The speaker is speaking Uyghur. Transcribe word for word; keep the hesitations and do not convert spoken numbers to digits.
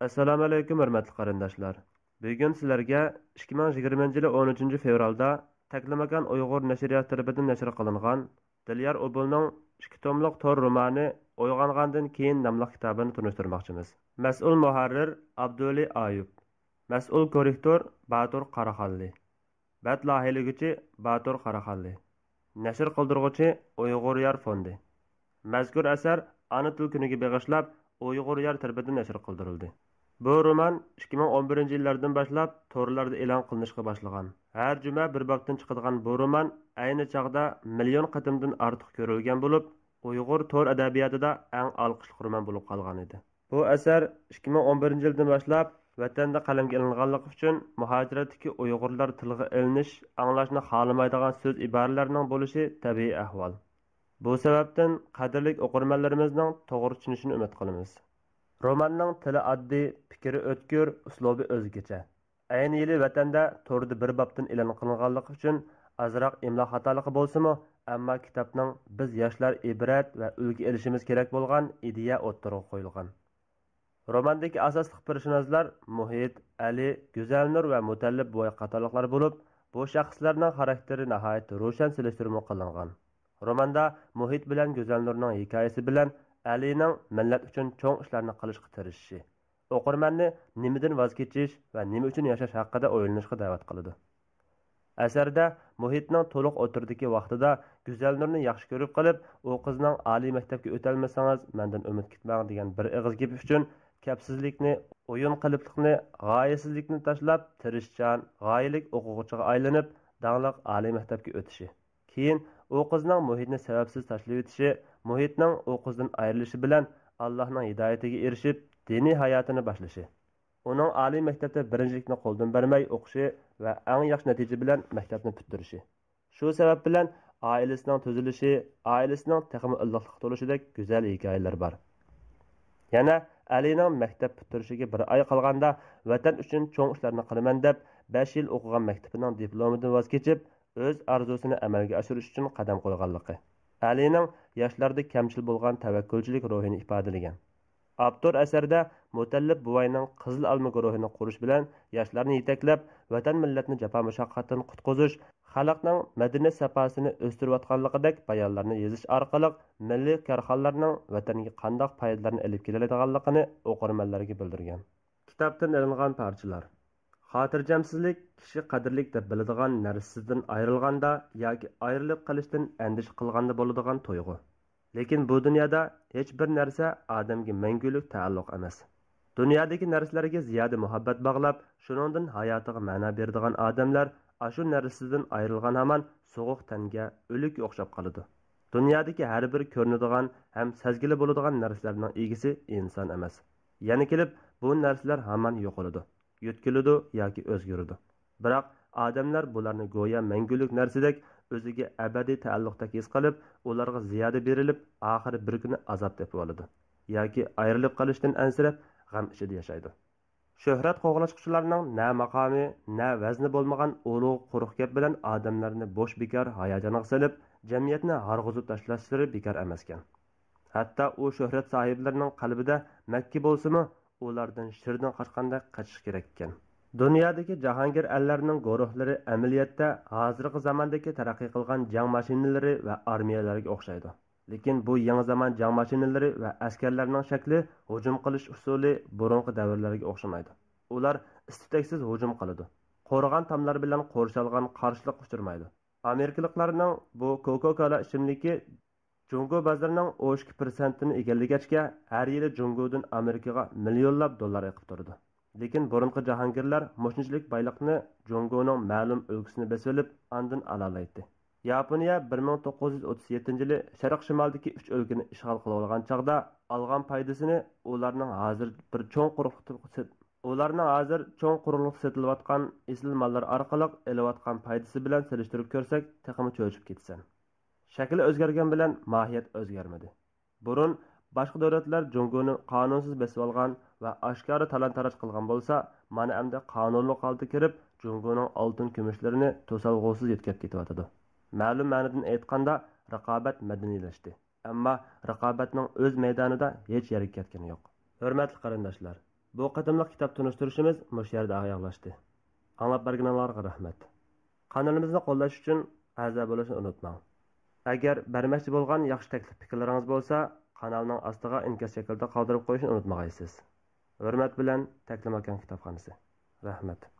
ئەسسالامۇئەلەيكۇم، ھۆرمەتلىك قېرىنداشلار. بۈگۈن سىلەرگە ئىككى مىڭ يىگىرمىنچى يىلى ئون ئۈچىنچى فېۋرالدا تەكلىماكان ئۇيغۇر نەشرىياتى تەرىپىدىن نەشر قىلىنغان دىليار ئوبۇلنىڭ ئىككى توملۇق تور رومانى ئويغانغاندىن كېيىن ناملىق كىتابىنى تونۇشتۇرماقچىمىز. مەسئۇل مۇھەررىر ئابدۇۋەلى ئايۇپ. مەسئۇل كوررېكتور باتۇر قاراخانلى. بەت لايىھەلىگۈچى باتۇر قاراخانلى. نەشر قىلدۇرغۇچى ئۇيغۇر يار فوندى. مەزكۇر ئەسەر ئانا تىل كۈنىگە بېغىشلاپ، ئۇيغۇر يار تەرىپىدىن نەشر قىلدۇرۇلدى. بۇ رومان ئىككى مىڭ ئون بىرىنچى يىللاردىن باشلاپ تورلاردا ئېلان قىلىنىشقا باشلىغان. ھەر جۈمە بىر بابتىن چىقىدىغان بۇ رومان ئەينى چاغدا مىليون قېتىمدىن ئارتۇق كۆرۈلگەن بولۇپ، ئۇيغۇر تور ئەدەبىياتىدا ئەڭ ئالقىشلىق رومان بولۇپ قالغان ئىدى. بۇ ئەسەر ئىككى مىڭ ئون بىرىنچى يىلدىن باشلاپ ۋەتەندە قەلەمگە ئېلىنغانلىقى ئۈچۈن، مۇھاجىرەتتىكى ئۇيغۇرلار تىلغا ئېلىنىش، ئاڭلاشنى خالىمايدىغان سۆز ئىبارىلەرنىڭ بولۇشى تەبىئىي ئەھۋال. بۇ سەۋەبتىن قەدىرلىك ئوقۇرمەنلىرىمىزنىڭ توغرا چۈشىنىشىنى ئۈمىد قىلىمىز. روماننىڭ تىلى ئاددىي، پىكرى ئۆتكۈر، ئۇسلۇبى ئۆزگىچە. ئەينى يىلى ۋەتەندە توردا بىر بابتىن ئېلان قىلىنغانلىقى ئۈچۈن ئازراق ئىملا خاتالىقى بولسىمۇ، ئەمما كىتابنىڭ بىز ياشلار ئىبرەت ۋە ئۈلگە ئېلىشىمىز كېرەك بولغان ئىدىيە ئوتتۇرىغا قويۇلغان. روماندىكى ئاساسلىق پېرسوناژلار مۇھىت، ئەلى، گۈزەلنۇر ۋە مۇتەللىپ بوۋاي قاتارلىقلار بولۇپ، بۇ شەخسلەرنىڭ خاراكتېرى ناھايىتى روشەن سېلىشتۇرما قىلىنغان. روماندا مۇھىت بىلەن گۈزەلنۇرنىڭ ھېكايىسى بىلەن ئەلىنىڭ مىللەت ئۈچۈن چوڭ ئىشلارنى قىلىشقا تىرىشىشى، ئوقۇرمەننى نېمىدىن ۋاز كېچىش ۋە نېمە ئۈچۈن ياشاش ھەققىدە ئويلىنىشقا دەۋەت قىلىدۇ. ئەسەردە مۇھىتنىڭ تولۇق ئوتتۇرىدىكى ۋاقتىدا گۈزەلنۇرنى ياخشى كۆرۈپ قېلىپ، ئۇ قىزنىڭ «ئالىي مەكتەپكە ئۆتەلمىسىڭىز، مەندىن ئۈمىد كەتمەڭ» دېگەن بىر ئېغىز گېپى ئۈچۈن كەپسىزلىكنى، ئويۇن قېلىپلىقنى، غايىسىزلىكنى تاشلاپ، تىرىشچان، غايىلىك ئوقۇغۇچىغا ئايلىنىپ، داڭلىق ئالىي مەكتەپكە ئۆتۈشى. كېيىن ئۇ قىزنىڭ مۇھىتنى سەۋەبسىز تاشلىۋېتىشى، مۇھىتنىڭ ئۇ قىزدىن ئايرىلىشى بىلەن ئاللاھنىڭ ھىدايىتىگە ئېرىشىپ، دىنىي ھاياتىنى باشلىشى. ئۇنىڭ ئالىي مەكتەپتە بىرىنچىلىكنى قولدىن بەرمەي ئوقۇشى ۋە ئەڭ ياخشى نەتىجە بىلەن مەكتەپنى پۈتتۈرۈشى. شۇ سەۋەب بىلەن ئائىلىسىنىڭ تۈزۈلۈشى، ئائىلىسىنىڭ تېخىمۇ ئىللىقلىققا تولۇشىدەك گۈزەل ھېكايىلەر بار. يەنە ئەلىنىڭ مەكتەپ پۈتتۈرۈشىگە بىر ئاي قالغاندا، ۋەتەن ئۈچۈن چوڭ ئىشلارنى قىلىمەن دەپ، بەش يىل ئوقۇغان مەكتىپىنىڭ دىپلومىدىن ۋاز كېچىپ، ئۆز ئارزۇسىنى ئەمەلگە ئاشۇرۇش ئۈچۈن قەدەم قويغانلىقى، ئەلىنىڭ ياشلاردا كەمچىل بولغان تەۋەككۈلچىلىك روھىنى ئىپادىلىگەن. ئاپتور ئەسەردە مۇتەللىپ بوۋاينىڭ قىزىل ئالما گۇرۇھىنى قۇرۇش بىلەن ياشلارنى يېتەكلەپ، ۋەتەن مىللەتنى جاپا مۇشەققەتتىن قۇتقۇزۇش، خەلقنىڭ مەدەنىيەت ساپاسىنى ئۆستۈرۈۋاتقانلىقىدەك بايانلارنى يېزىش ئارقىلىق مىللىي كارخانىلارنىڭ ۋەتەنگە قانداق پايدىلارنى ئېلىپ كېلەلەيدىغانلىقىنى ئوقۇرمەنلەرگە بىلدۈرگەن. كىتابتىن ئېلىنغان پارچىلار. خاتىرجەمسىزلىك كىشى قەدىرلىك دەپ بىلىدىغان نەرسىسىدىن ئايرىلغاندا ياكى ئايرىلىپ قېلىشتىن ئەندىشە قىلغاندا بولىدىغان تۇيغۇ. لېكىن بۇ دۇنيادا ھېچ بىر نەرسە ئادەمگە مەڭگۈلۈك تەئەللۇق ئەمەس. دۇنيادىكى نەرسىلەرگە زىيادە مۇھەببەت باغلاپ، شۇنىڭدىن ھاياتىغا مەنا بېرىدىغان ئادەملەر ئاشۇ نەرسىسىدىن ئايرىلغان ھامان سوغۇق تەنگە، ئۆلۈككە ئوخشاپ قالىدۇ. دۇنيادىكى ھەر بىر كۆرۈنىدىغان ھەم سەزگىلى بولىدىغان نەرسىلەرنىڭ ئىگىسى ئىنسان ئەمەس. يەنە كېلىپ، بۇ نەرسىلەر ھامان يوقىلىدۇ، يۆتكىلىدۇ ياكى ئۆزگىرىدۇ. بىراق، ئادەملەر بۇلارنى گويا مەڭگۈلۈك نەرسىدەك، ئۆزىگە ئەبەدىي تەئەللۇقتەك ھېس قىلىپ، ئۇلارغا زىيادە بېرىلىپ، ئاخىرى بىر كۈنى ئازاب تېپىۋالىدۇ ياكى ئايرىلىپ قېلىشتىن ئەنسىرەپ، غەم ئىچىدە ياشايدۇ. شۆھرەت قوغلاشقۇچىلارنىڭ نە ماقامى، نە ۋەزنى بولمىغان ئۇلۇغ قۇرۇق گەپ بىلەن ئادەملەرنى بوش بىكار ھاياجانغا سېلىپ، جەمئىيەتنى ھارغۇزۇپ تاشلاشلىرى بىكار ئەمەسكەن. ھەتتا ئۇ شۆھرەت ساھىبلىرىنىڭ قەلبىدە مەككە بولسىمۇ، ئۇلاردىن شىردىن قاچقاندەك قېچىش كېرەك ئىكەن. دۇنيادىكى جاھانگىر ئەرلەرنىڭ گۇرۇھلىرى ئەمەلىيەتتە ھازىرقى زاماندىكى تەرەققىي قىلغان جەڭ ماشىنىلىرى ۋە ئارمىيەلەرگە ئوخشايدۇ. لېكىن بۇ يېڭى زامان جەڭ ماشىنىلىرى ۋە ئەسكەرلەرنىڭ شەكلى، ھۇجۇم قىلىش ئۇسۇلى بۇرۇنقى دەۋرلەرگە ئوخشىمايدۇ. ئۇلار ئىس-تۈتەكسىز ھۇجۇم قىلىدۇ. قورغان تاملار بىلەن قورشالغان قارشىلىققا ئۇچرىمايدۇ. ئامېرىكىلىقلارنىڭ بۇ كوكا كولا ئىچىملىكى جۇڭگو بازىرىنىڭ ئون ئىككى پىرسەنتىنى ئىگىلىگەچكە، ھەر يىلى جۇڭگودىن ئامېرىكىغا مىليونلاپ دوللار ئېقىپ تۇرىدۇ. لېكىن بۇرۇنقى جاھانگىرلار مۇشۇنچىلىك بايلىقنى جۇڭگونىڭ مەلۇم ئۆلكىسىنى بېسىۋېلىپ، ئاندىن ئالالايتتى. ياپونىيە بىر مىڭ توققۇز يۈز ئوتتۇز يەتتىنچى يىلى شەرق شىمالدىكى ئۈچ ئۆلكىنى ئىشغال قىلىۋالغان چاغدا ئالغان پايدىسىنى ئۇلارنىڭ ھازىر بىر چوڭ قۇرۇقلۇقتا سېت-، ئۇلارنىڭ ھازىر چوڭ قۇرۇقلۇقتا سېتىلىۋاتقان ئېسىل ماللار ئارقىلىق ئېلىۋاتقان پايدىسى بىلەن سېلىشتۇرۇپ كۆرسەك، تېخىمۇ چۆچۈپ كېتىسەن. شەكىل ئۆزگەرگەن بىلەن ماھىيەت ئۆزگەرمىدى. بۇرۇن باشقا دۆلەتلەر جۇڭگونى قانۇنسىز بېسىۋالغان ۋە ئاشكارا تالان-تاراج قىلغان بولسا، مانا ئەمدى قانۇنلۇق ھالدا كىرىپ، جۇڭگونىڭ ئالتۇن كۈمۈشلىرىنى توسالغۇسىز يۆتكەپ كېتىۋاتىدۇ. مەلۇم مەنىدىن ئېيتقاندا، رىقابەت مەدەنىيلەشتى. ئەمما رىقابەتنىڭ ئۆز مەيدانىدا ھېچ يەرگە كەتكىنى يوق. ھۆرمەتلىك قېرىنداشلار، بۇ قېتىملىق كىتاب تونۇشتۇرۇشىمىز مۇشۇ يەردە ئاياغلاشتى. ئاڭلاپ بەرگىنىڭلارغا رەھمەت. قانىلىمىزنى قوللاش ئۈچۈن ئەزا بولۇشنى ئۇنتۇماڭ. ئەگەر بەرمەكچى بولغان ياخشى تەكلىپ پىكىرلىرىڭىز بولسا، قانالنىڭ ئاستىغا ئىنكاس شەكلىدە قالدۇرۇپ قويۇشنى ئۇنتۇمىغايسىز. ھۆرمەت بىلەن، تەكلىماكان كىتابخانىسى. رەھمەت.